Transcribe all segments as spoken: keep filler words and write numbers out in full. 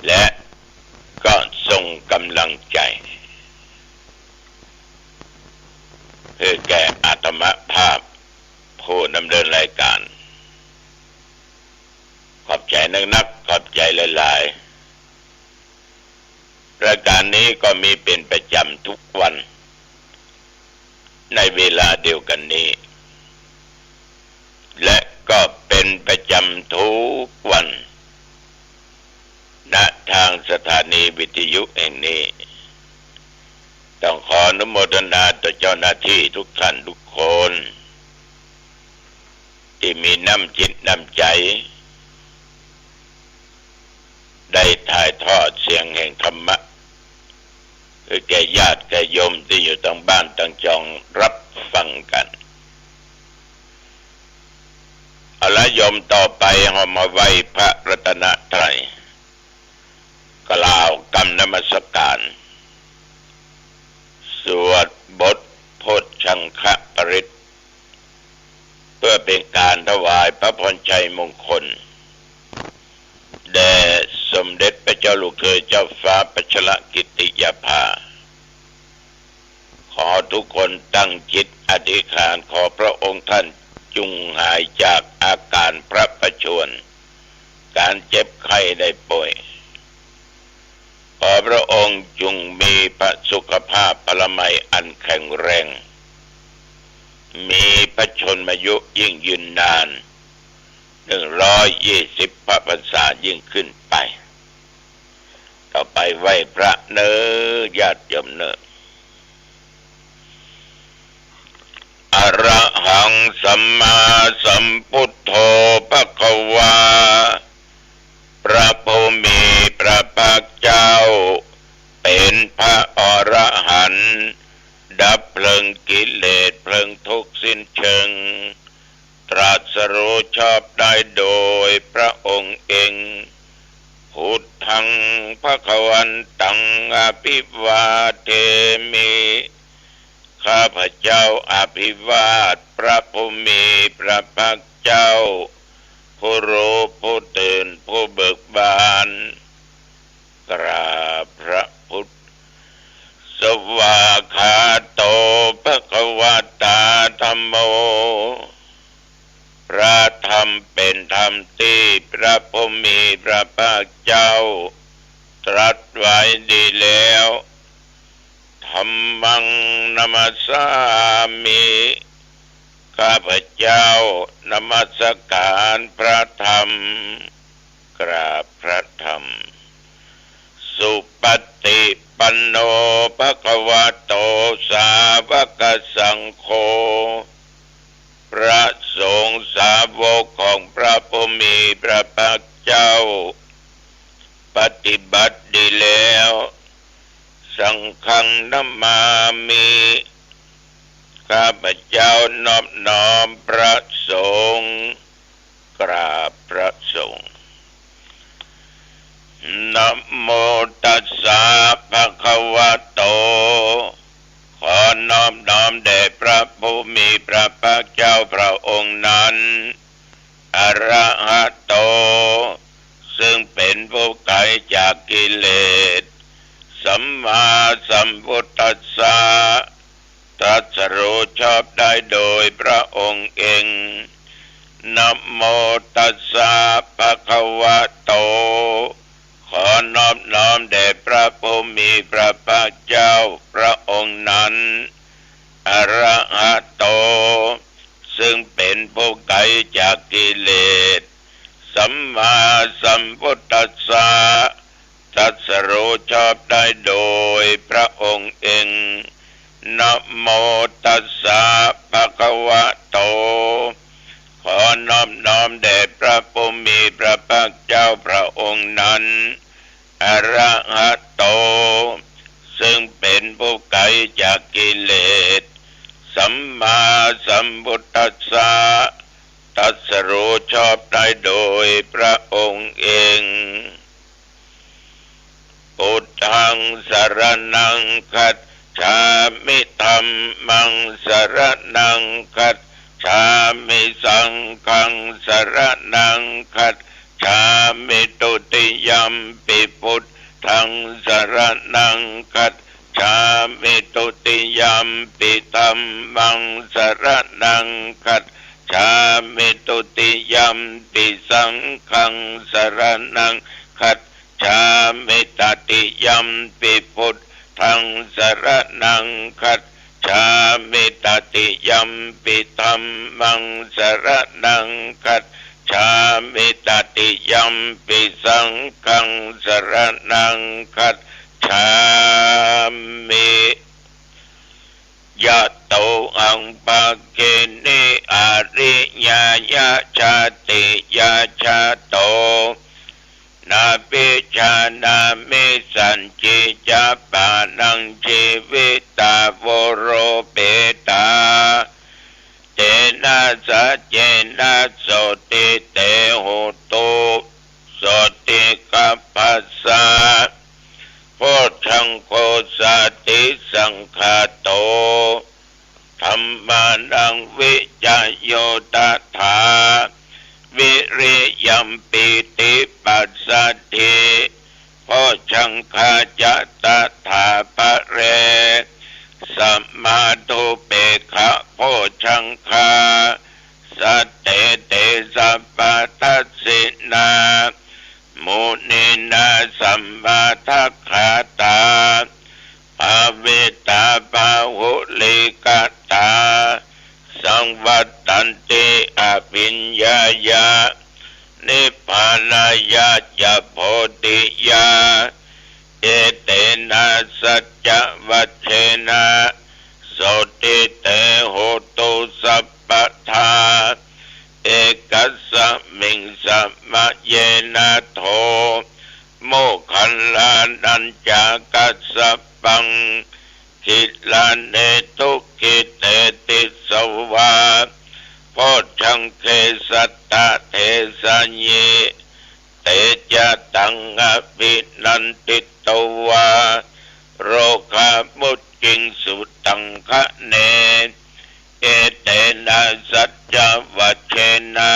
และก็ส่งกำลังใจ๋หื้อแก่อาตมาภาพผู้ดำเนินรายก๋าน ขอบใจ๋นักๆ ขอบใจ๋หลายๆ รายก๋านนี้ก็มีเป๋นประจ๋ำทุกวัน ในเวลาเดียวกั๋นนี้ และก็เป๋นประจ๋ำทุกวัน ณ ทางสถานีวิทยุแห่งนี้ ต้องขออนุโมทนาต่อเจ้าหน้าตี้ทุกท่านทุกคน ตี้มีน้ำจิตน้ำใจ๋ ได้ถ่ายทอดเสียงแห่งธรรมะ หื้อแก่ญาติแก่โยมตี้อยู่ตางบ้านตางจองฮับฟังกั๋น เอาละโยม ต่อไปเฮามาไหว้พระรัตนตรัย กล่าวกำนมัสก๋าน สวดบทโพชฌังคปริตร เปื้อเป๋นก๋านถวายพระพรชัยมงคล แด่สมเด็จพระเจ้าลูกเธอเจ้าฟ้าพัชรกิติยาภา ขอทุกคนตั้งจิตอธิษฐาน ขอพระองค์ท่านจุ่งหายจากอาก๋านพระประชวร ก๋านเจ็บไข้ได้ป่วย ขอพระองค์จุ่งมีพระสุขภาพพลามัยอันแข็งแรง มีพระชนมายุยิ่งยืนนาน หนึ่งร้อยยี่สิบพระพรรษายิ่งขึ้นไป ต่อไปไหว้พระเน่อ ญาติโยมเน่อ อะระหังสัมมาสัมพุทโธภะคะวา พระผู้มีพระภาคเจ้า เป๋นพระอรหันต์ ดับเพลิงกิเลสเพลิงทุกข์สิ้นเชิง ตรัสรู้ชอบได้โดยพระองค์เอง พุทธังภะคะวันตังอะภิวาเทมิ ข้าพเจ้าอภิวาทพระผู้มีพระภาคเจ้า ผู้รู้ผู้ตื่นผู้เบิกบาน กราบพระพุทธ สวากขาโตภะคะวะตาธัมโม พระธรรมเป๋นธรรมตี้พระผู้มีพระภาคเจ้าตรัสไว้ดีแล้ว ธัมมังนะมัสสามิ ข้าพเจ้านมัสก๋านพระธรรม กราบพระธรรม สุปฏิปันโนภะคะวะโตสาวกสังโฆ พระสงฆ์สาวกของพระผู้มีพระภาคเจ้า ปฏิบัติดีแล้ว สังฆังนะมามิ ข้าพเจ้านอบน้อมพระสงฆ์ กราบพระสงฆ์ นะโมตัสสะภะคะวะโต ขอนอบน้อมแด่พระผู้มีพระภาคเจ้าพระองค์นั้น อะระหะโต ซึ่งเป๋นผู้ไกลจากกิเลส สัมมาสัมพุทธัสสะ ตรัสรู้ชอบได้โดยพระองค์เอง นะโมตัสสะภะคะวะโต ขอนอบน้อมแด่พระผู้มีพระภาคเจ้าพระองค์นั้น อะระหะโต ซึ่งเป๋นผู้ไกลจากกิเลส สัมมาสัมพุทธัสสะ ตรัสรู้ชอบได้โดยพระองค์เอง นะโมตัสสะภะคะวะโต ขอนอบน้อมแด่พระผู้มีพระภาคเจ้าพระองค์นั้น อะระหะโต ซึ่งเป๋นผู้ไกลจากกิเลส สัมมาสัมพุทธัสสะ ตรัสรู้ชอบได้โดยพระองค์เอง พุทธังสรณังคัจฉามิ ธัมมังสรณังคัจฉามิ สังฆังสรณังคัจฉ มิ ทุติยัมปิ บุตถัง สรณัง คัจฉามิ ทุติยัมปิ ธัมมัง สรณัง คัจฉามิ ทุติยัมปิ สังฆัง สรณัง คัจฉามิ ตติยัมปิ บุตถัง สรณัง คัจฉามิ ตติยัมปิ ธัมมัง สรณัง คัจฉามิ ตติยัมปิ สังฆัง สรณัง คัจฉามิ ยะโต หัง ภะเข นิ อาริยายะ ชาติยะ ชาโต นา ภิ ชา นา มิ สัญญิ จะ ปา นัง ชีวิตา โว โร เป ตา เต นะ สัจเจ นะ โสติ เต โหตุ โสติ กัปพะสสะ โพชฌังโค สาติ สังฆาโต ธัมมานัง วิจโย ตถา วิริยัม ปีติ ปัสสัทธิ โพชฌังคา จะ ตถา ปะเร สะมา ทุปเปกขะ โพชฌังคา สัตเต เต สัพพะ ทัสสินา มุนีนา สัมมาทักขาตา ภาวิตา บาหุลีกตา สังวัตตันติ อภิญญายะ นิพพานายะ จะ โพธิยา เอเตนะ สัจจวัจเชนะ โสติ เต โหตุ สัพพะทา เอกัสสะมิง สะมะเยนะ โถ โมคคัลลานัญจะ กัสสะปัง กิลาเน ทุกขิเต ติสสะวา โพชฌังเข สัตตะเทสะยิ เตจะตัง อภินันทิตวา โรคามุจจิงสุตังคะเน เอเตนะ สัจจวัจเชนะ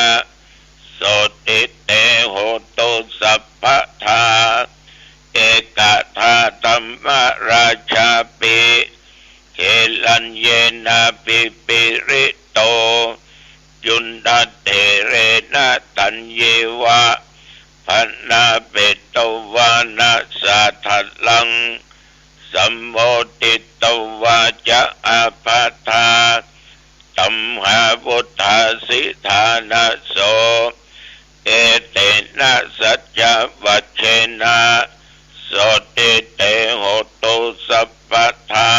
โสติ เต โหตุ สัพพะทา เอกทา ธัมมราชาปิ เขลัญเยนะ พิปริโต จุณฑะเถเรนะ ตัญญิวะ พนาเปตวานะ สาทะลัง สัมโมทิตวาจะ อาภัททา ตัมหาวุฏฐาสิทานะโส เอเตนะ สัจจวัจเชนะ โสติ เต โหตุ สัพพะทา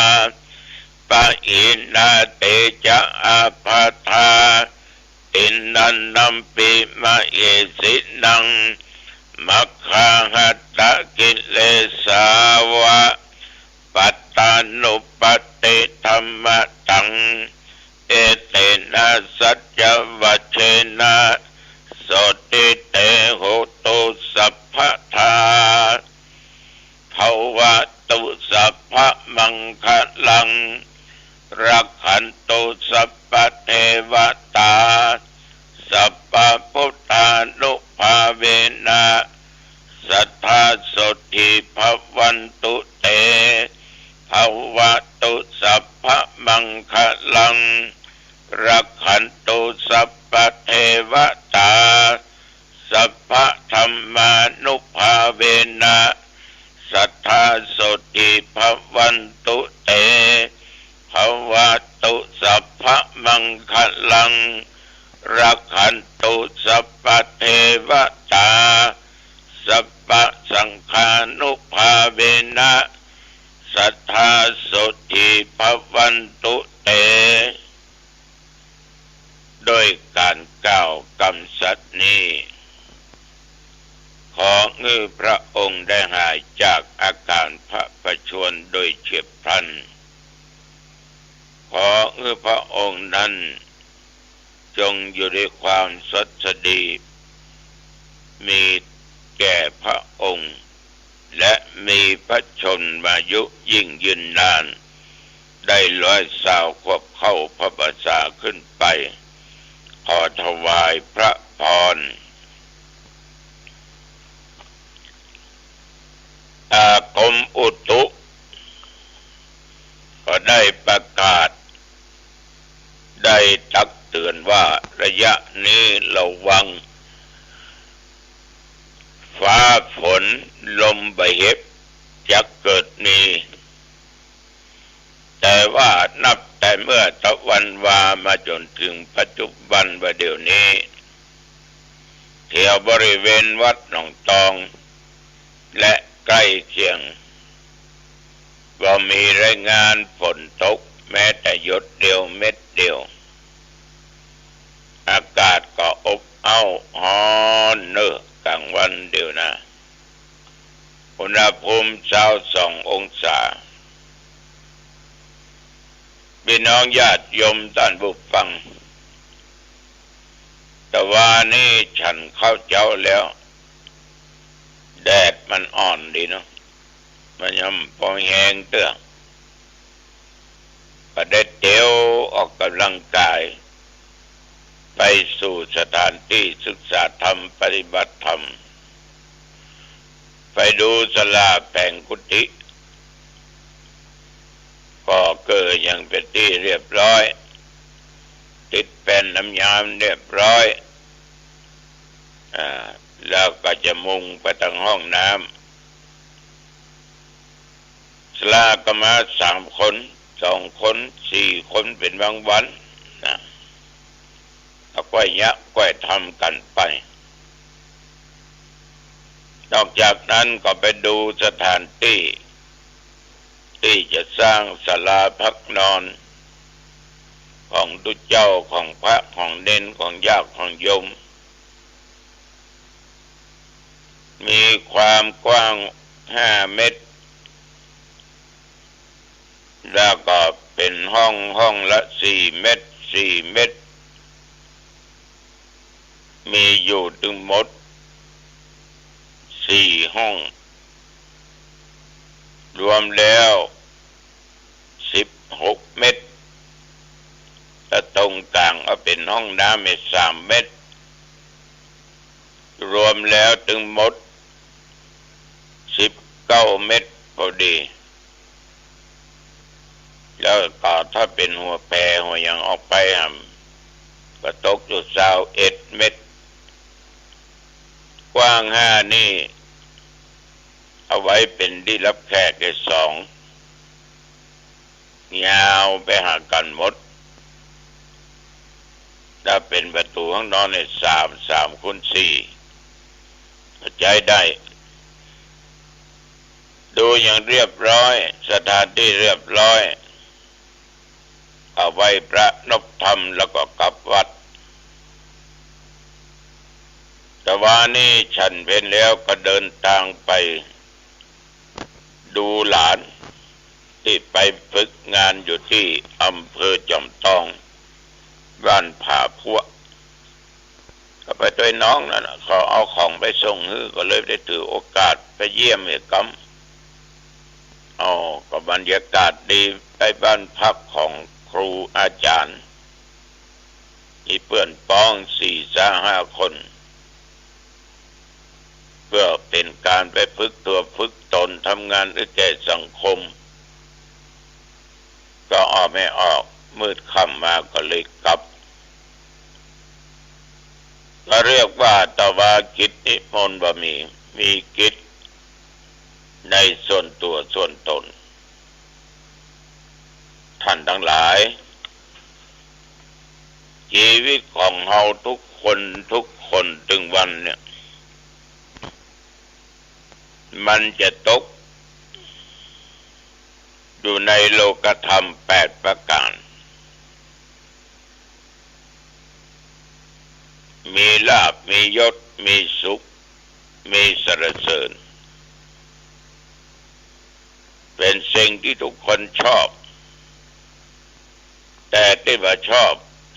ปะหินา เตจะ อาภัททา ติณณัมปิ มะเหสินัง มัคคาหัตถกิเลสาวะ ปัตตานุปัตติธัมมะตัง เอเตนะ สัจจวัจเชนะ โสติ เต โหตุ สัพพะทา ภะวะตุ สัพพะมังคะลัง รักขันตุ สัพพะเทวะตา สัพพะพุทธานุภาเวนะ สัตถา โสตถี ภะวันตุ เต ภะวะตุ สัพพะมังคะลัง รักขันตุ สัพพะเทวะตา สัพพะธัมมานุภาเวนะ สัตถา โสตถี ภะวันตุ เต ภะวะตุ สัพพะมังคะลัง รักขันตุ สัพพะเทวะตา สัพพะสังฆานุภาเวนะ สัตถา โสตถี ภะวันตุ เต โดยก๋านกล่าวกำสัตย์นี้ ขอหื้อพระองค์ได้หายจากอาก๋านพระประชวรโดยเฉียบพลัน ขอหื้อพระองค์นั้น จงอยู่ด้วยความสวัสดี มีแก่พระองค์ และมีพระชนมายุยิ่งยืนนาน ได้ร้อยซาวขวบเข้าพรรษาขึ้นไป ขอถวายพระพร ฝนลมบ่เห็บจักเกิดมี แต่ว่านับแต่เมื่อตะวันวามาจ๋นเถิงปัจจุบันว่าเดี๋ยวนี้ แถวบริเวณวัดหนองตอง และใก้เคียง บ่มีรายงานฝนตกแม้แต่หยดเดียวเม็ดเดียว อากาศก็อบอ้าวฮ้อนเน่อก๋างวันเดี๋ยวนะ อุณหภูมิซาวสององศา ปี้น้องญาติโยมต้านผู้ฟัง ตะวานี้ฉันข้าวเจ๊าแล้ว แดดมันอ่อนดีเนาะ มันยังปองแฮงเตื้อ ก็ได้เตียวออกกำลังกาย ไปสู่สถานตี้ศึกษาธรรม ปฏิบัติธรรม ไปดูศาลาแป๋งกุฏิ ก็เกอยังเป๋นตี้เรียบร้อย ติดแป้นน้ำยาเรียบร้อย อ่า แล้วก็จะมุ่งไปตางห้องน้ำ ศาลาก็มาสามคน สองคน สี่คนเป๋นบางวันนะ ก็ก้อยเยียะก้อยทำกั๋นไป นอกจากนั้นก็ไปดูสถานตี้ ตี้จะสร้างศาลาพักนอน ของตุ๊เจ้า ของพระ ของเณร ของญาติ ของโยม มีความกว้างห้าเมตร แล้วก็เป๋นห้อง ห้องละสี่เมตร สี่เมตร มีอยู่ตึงหมดสี่ห้อง รวมแล้วสิบหกเมตร แล้วตรงก๋างก็เป๋นห้องน้ำอีกสามเมตร รวมแล้วตึงหมดสิบเก้าเมตรพอดี แล้วก็ถ้าเป๋นหัวแพหัวหยังออกไปหำ ก็ตกอยู่ซาวเอ็ดเมตร กว้างห้านี่ เอาไว้เป๋นตี้ฮับแขกได้สอง ยาวไปหากั๋นหมด ถ้าเป๋นประตู๋ห้องนอนเนี่ยสาม สามคูณสี่ ใจ๊ได้ ดูอย่างเรียบร้อย สถานตี้เรียบร้อย เอาไว้ประนบธรรมแล้วก็กลับวัด ตะวานี้ฉันเพลแล้วก็เดินตางไป ดูหลานตี้ไปฝึกงานอยู่ตี้อำเภอจอมตอง บ้านผาพั่ว ก็ไปตวยน้องนั่นน่ะ เขาเอาของไปส่งหื้อ ก็เลยได้ถือโอกาสไปเยี่ยมเหียกำ อ้อ ก็บรรยากาศดี ไปบ้านพักของครูอาจ๋ารย์ มีเปื้อนป๊องสี่ซะห้าคน เพื่อเป๋นก๋านไปฝึกตั๋วฝึกตนทำงานหื้อแก่สังคม ก็ออกไม่ออก มืดค่ำมาก็เลยกลับ ก็เรียกว่าตะวากิจนิมนต์บ่มี มีกิจในส่วนตั๋วส่วนตน ท่านตังหลาย จีวิตของเฮาทุกคน ทุกคนตึงวันเนี่ย มันจะตกอยู่ในโลกธรรมแปดประก๋าน มีลาภ มียศ มีสุข มีสรรเสริญ เป๋นสิ่งตี้ทุกคนชอบ แต่ตี้บ่ชอบ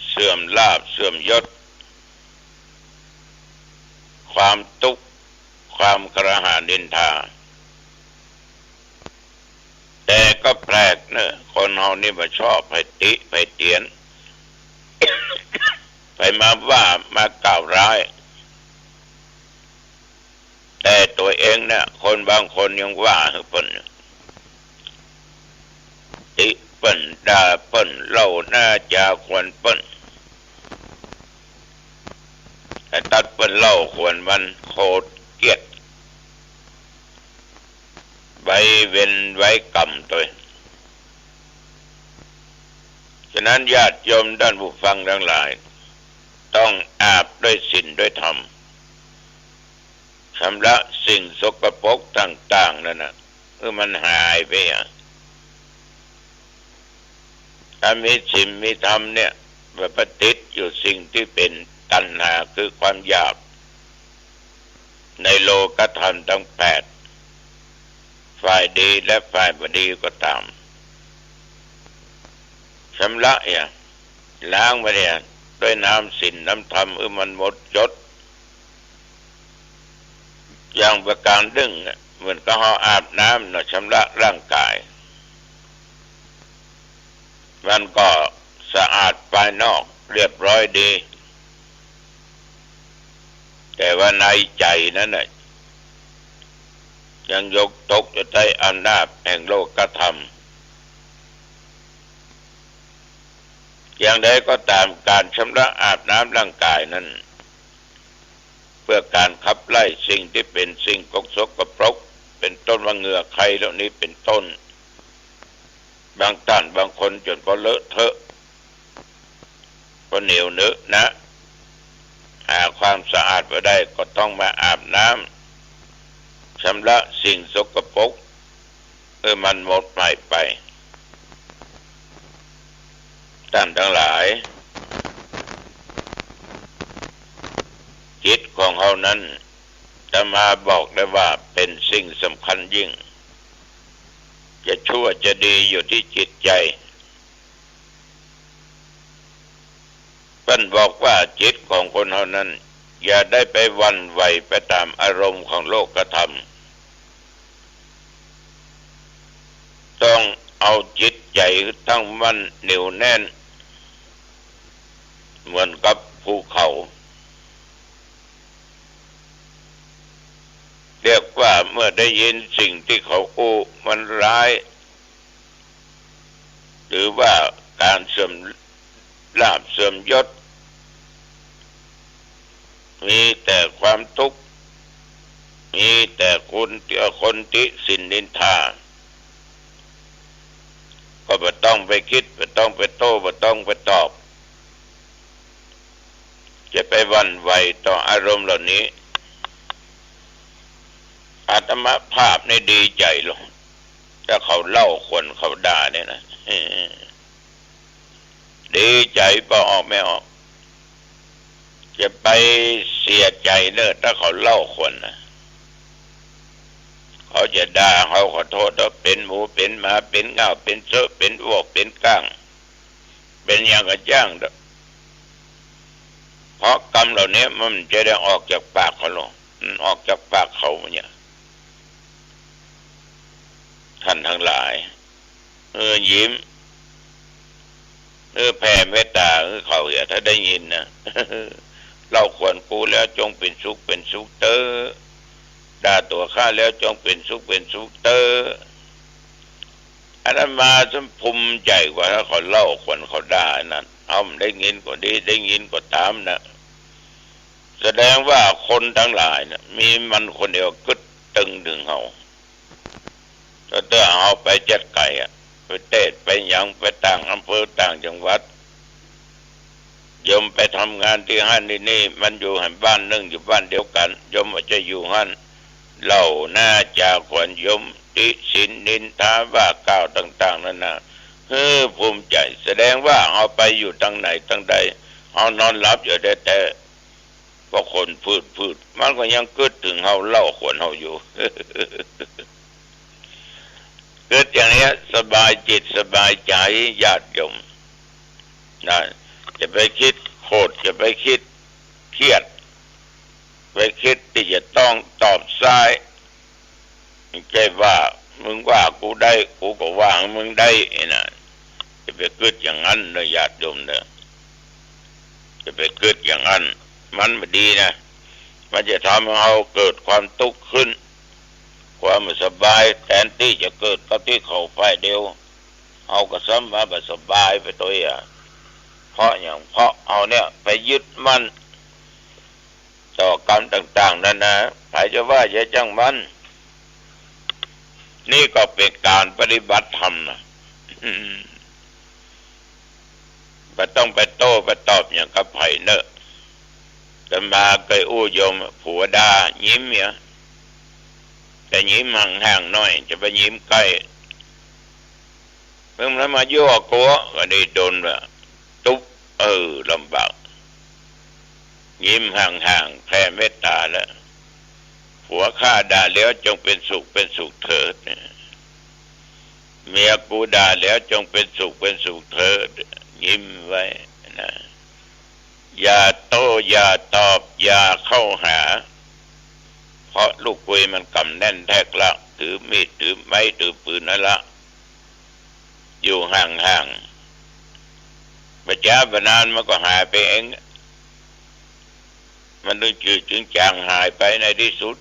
เสื่อมลาภ เสื่อมยศ ความตุ๊กข์ ความครหานินทา แต่ก็แปลกเนอะ คนเฮานี่บ่ชอบใผติใผเตียน ใผมาว่า มากล่าวร้าย แต่ตั๋วเองเนี่ย คนบางคนยังว่าหื้อเปิ้น ติเปิ้น ด่าเปิ้น เล่าหน้าจ๋าขวัญเปิ้น ตัดเปิ้นเล่าขวัญมัน โขดเกลียด เว้นไว้กรรมตวย ฉะนั้นญาติโยมต้านผู้ฟังตังหลาย ต้องอาบด้วยศีลด้วยธรรม ชำระสิ่งสกปรกต่างๆ นั่นน่ะ หื้อมันหายไปอะ ถ้ามีศีลมีธรรมเนี่ย ไปติดอยู่สิ่งตี้เป๋นตัณหา คือความอยาก ในโลกธรรมตังแปด ฝ่ายดีและฝ่ายบ่ดีก็ต๋าม ชำระเหีย ล้างมันเหีย ด้วยน้ำศีลน้ำธรรม หื้อมันหมดจด อย่างประก๋านนึ่งอะ เหมือนกับเฮาอาบน้ำเนาะ ชำระร่างก๋าย มันก็สะอาดภายนอกเรียบร้อยดี แต่ว่าในใจ๋นั้นน่ะ ยังหยกตกอยู่ใต้อำนาจแห่งโลกธรรม อย่างใดก็ต๋าม ก๋านชำระอาบน้ำร่างก๋ายนั้น เปื้อก๋านขับไล่สิ่งตี้เป๋นสิ่งสกปรก เป๋นต้นว่าเหงื่อใคเหล่านี้เป๋นต้น บางต้านบางคนจ๋นปอเลอะเทอะ ปอเหนียวเหนอะหนะ หาความสะอาดบ่ได้ ก็ต้องมาอาบน้ำ ชำระสิ่งสกปรก หื้อมันหมดหายไป ต้านตังหลาย จิตของเฮานั้น อาตมาบอกได้ว่าเป๋นสิ่งสำคัญยิ่ง จะชั่วจะดีอยู่ตี้จิตใจ๋ เปิ้นบอกว่าจิตของคนเฮานั้น อย่าได้ไปหวั่นไหวไปต๋ามอารมณ์ของโลกธรรม ต้องเอาจิตใจ๋ตั้งมั่นเหนียวแน่น เหมือนกับภูเขา เรียกว่าเมื่อได้ยินสิ่งตี้เขาอู้มันร้าย หรือว่าก๋านเสื่อมลาภเสื่อมยศ มีแต่ความตุ๊กข์ มีแต่คน คนติฉิ่นนินทา ก็บ่ต้องไปกึ๊ด บ่ต้องไปโต้ บ่ต้องไปตอบ จะไปหวั่นไหวต่ออารมณ์เหล่านี้ อาตมาภาพนี่ดีใจ๋ลง ถ้าเขาเล่าขวัญเขาด่าเนี่ยนะ ดีใจ๋ปอออกไม่ออก จะไปเสียใจ๋เน่อ ถ้าเขาเล่าขวัญนะ เขาจะด่า เขาขอโต้ษว่าเป๋นหมู เป๋นหมา เป๋นง่าว เป๋นเซอะ เป๋นอ้วก เป๋นก้าง เป๋นหยังก็จ้างเถอะ เพราะกำเหล่านี้มันจะได้ออกจากปากเขาลง มันออกจากปากเขาเนี่ย ท่านทั้งหลาย เออ ยิ้ม เออ แผ่เมตต๋าหื้อเขาเหีย ถ้าได้ยินนะ เล่าขวัญกูแล้วจงเป๋นสุขเป๋นสุขเต๊อะ ด่าตั๋วข้าแล้วจงเป๋นสุขเป๋นสุขเต๊อะ อาตมาซ้ำภูมิใจ๋กว่าถ้าเขาเล่าขวัญเขาด่านั่น เฮาบ่ได้ยินก็ดี ได้ยินก็ต๋ามนะ แสดงว่าคนทั้งหลายนะ มีมันคนเดียวกึ๊ดตึงเถิงเฮา แต่ถ้าเฮาไปจัดไก๋อะ ไปเตศน์ ไปหยัง ไปต่างอำเภอต่างจังหวัด โยมไปทำงานตี้หั้นตี้นี่ มันอยู่หั้นบ้านนึ่ง อยู่บ้านเดียวกั๋น โยมบ่ใจ้อยู่หั้น เล่าหน้าจ๋าขวัญโยม ติฉิ่นนินทาว่ากล่าวต่างๆ นานา หื้อภูมิใจ๋ แสดงว่าเฮาไปอยู่ตางไหนตางใด เฮานอนหลับอยู่แต๊ๆ เพราะคนพืดๆ มันก็ยังกึ๊ดเถิงเฮา เล่าขวัญเฮาอยู่ กึ๊ดอย่างเนี้ย สบายจิตสบายใจ๋ ญาติโยมนะ จะไปกึ๊ดโขด จะไปกึ๊ดเครียด ไปกึ๊ดตี้จะต้องตอบสาย บ่ใจ้ว่ามึงว่ากูได้ กูก็ว่ามึงได้ ไอ้นั่น จะไปกึ๊ดอย่างนั้นเน่อ ญาติโยมเน่อ จะไปกึ๊ดอย่างนั้น มันบ่ดีนะ มันจะทำหื้อเฮาเกิดความตุ๊กข์ขึ้น ความบ่สบาย แตนตี้จะเกิดกับตี้เขาฝ่ายเดียว เฮาก็ซ้ำมาบ่สบายไปตวยอะ เพราะหยัง เพราะเฮาเนี่ยไปยึดมั่น ต่อกำต่างๆ นานา ใผจะว่าจะจ้างมัน นี่ก็เป๋นก๋านปฏิบัติธรรมนะ บ่ต้องไปโต้ไปตอบหยังกับใผเน่อ อาตมาเกยอู้โยม ผัวด่า ยิ้มเหีย แต่ยิ้มห่างๆ หน้อย จะไปยิ้มใก้ มึงทำมายั่วกั๋ว ก็ได้โดนว่าตุ๊บ เออ ลำบาก ยิ้มห่างๆ แผ่เมตต๋าแล้ว ผัวข้าด่าแล้วจงเป็นสุขเป็นสุขเถิด เมียกูด่าแล้วจงเป็นสุขเป็นสุขเถิด ยิ้มไว้นะ อย่าโต้ อย่าตอบ อย่าเข้าหา เพราะลูกกุยมันกำแน่นแทกละ ถือมีด ถือไม้ ถือปืนนั่นละ อยู่ห่างๆ บ่จ๊าบ่นานมันก็หายไปเอง มันจึงจืดจึงจางหายไปในที่สุด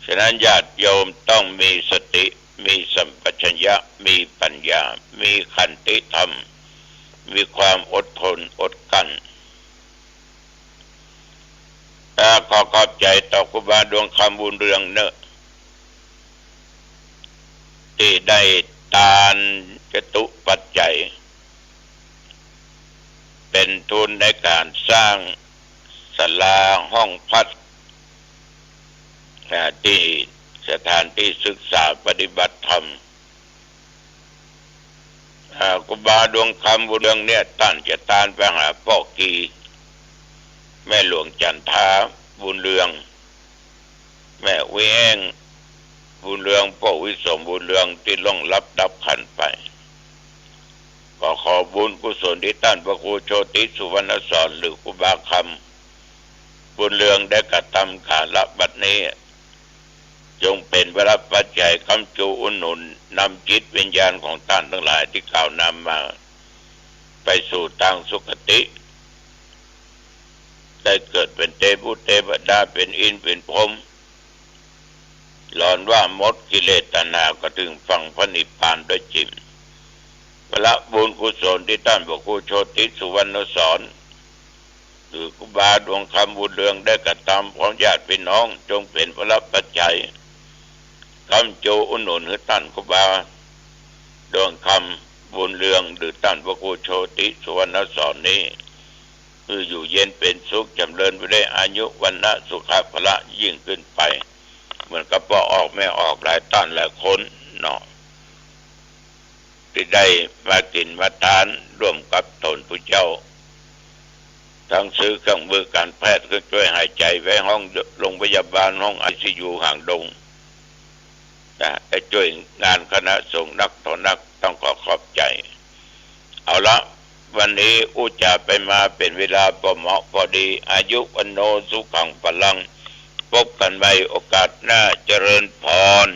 ฉะนั้นญาติโยมต้องมีสติ มีสัมปชัญญะ มีปัญญา มีขันติธรรม มีความอดทนอดกลั้น อ่า ขอขอบใจ๋ต่อครูบาดวงคำ บุญเรืองเน่อ ตี้ได้ตานจตุปัจจัย เป๋นทุนในก๋านสร้างศาลาห้องพัก อ่า ตี้สถานตี้ศึกษาปฏิบัติธรรม อ่า ครูบาดวงคำ บุญเรืองเนี่ย ต้านจะตานไปหาป้อกี แม่หลวงจันทา บุญเรือง แม่อุ๊ยแอ้ง บุญเรือง ป้ออุ๊ยสม บุญเรือง ตี้ล่วงลับดับขันธ์ไป ก็ขอบุญกุศลตี้ต้านพระครูโชติสุวรรณสอน หรือครูบาคำ บุญเรือง ได้กระทำก๋าละบัดนี้ จงเป๋นพระปัจจัยค้ำจูอุดหนุน นำจิตวิญญาณของต้านตังหลายตี้กล่าวนำมา ไปสู่ตางสุคติ ได้เกิดเป๋นเตวุเตวดา เป๋นอินทร์เป๋นพรหม หลอนว่าหมดกิเลสตัณหา ก็เถิงฝั่งพระนิพพานโดยจิ่ม พระบุญกุศลตี้ต้านพระครูโชติสุวรรณสอน หรือครูบาดวงคำ บุญเรือง ได้กระทำพร้อมญาติพี่น้อง จงเป๋นพระปัจจัยค้ำจูอุดหนุนหื้อต้านครูบาดวงคำ บุญเรือง หรือต้านพระครูโชติสุวรรณสอนนี้ หื้ออยู่เย็นเป๋นสุข จ๋ำเริญไปด้วยอายุ วรรณะ สุขะ พละ ยิ่งขึ้นไป เหมือนกับป้อออกแม่ออกหลายต้านหลายคนเนาะ ตี้ได้มากิ๋นมาตานร่วมกับโตนผู้เจ้า ตังซื้อเครื่องมือก๋านแพทย์ เครื่องจ้วยหายใจ๋ ไปห้องโรงพยาบาล ห้องไอซียู หางดง นะ ได้จ้วยงานคณะสงฆ์นักต่อนัก ต้องขอขอบใจ๋ เอาละ วันนี้อู้จ๋าไปมาเป๋นเวลาพอเหมาะพอดี อายุ วัณโณ สุขัง พลัง พบกั๋นใหม่โอกาสหน้า เจริญพร